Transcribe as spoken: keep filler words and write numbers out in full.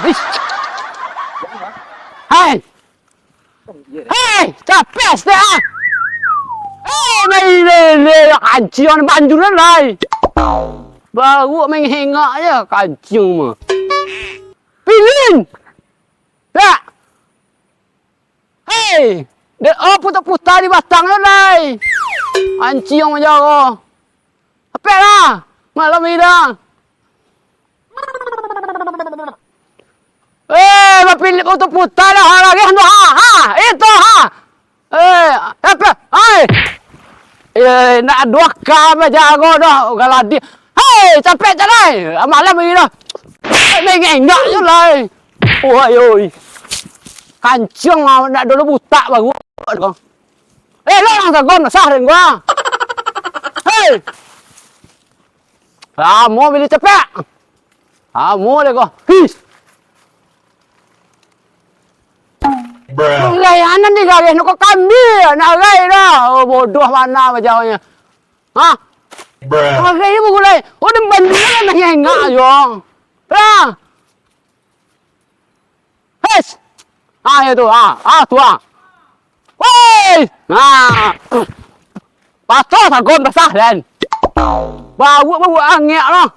Ish. Hai. Hei, capek stek ah. Hei, lai, lai, lai, kancing banjir lai. Baru main hengak je kancing mah. Pilin. Tak. Hei, dek oh putar-putar di batang je lai. Kancing manjaro. Apek lah. Malam ni dah. Eh, bapilih putar-putar dah, ha, lagi, ha, ha, itu, ha. Eh, apa? Ai. Eh, nak dua kali jago dah, galadi. Hei, capek, capek. Malam ni dah. Eh, mengengak je lah, eh. Oi, oi. Kancing lah, nak dulu butak baru. Eh, lo orang sagon, sah dengan gua. Hei. Lamo bili capek. Lamo deh ko. Hih. Bruh. Lai anan di garih nu ko kambia, nak agai dah. Oh, bodoh mana bajalannya. Hah? Bruh. Agai bagulai. Oh, dan banjir lah nak hengak jo. Lah. Hei. Ah, ya tu. Ah, ah, tu ah. Woi. Nah. Patah sagon basah dan. Bau, bau angek lah.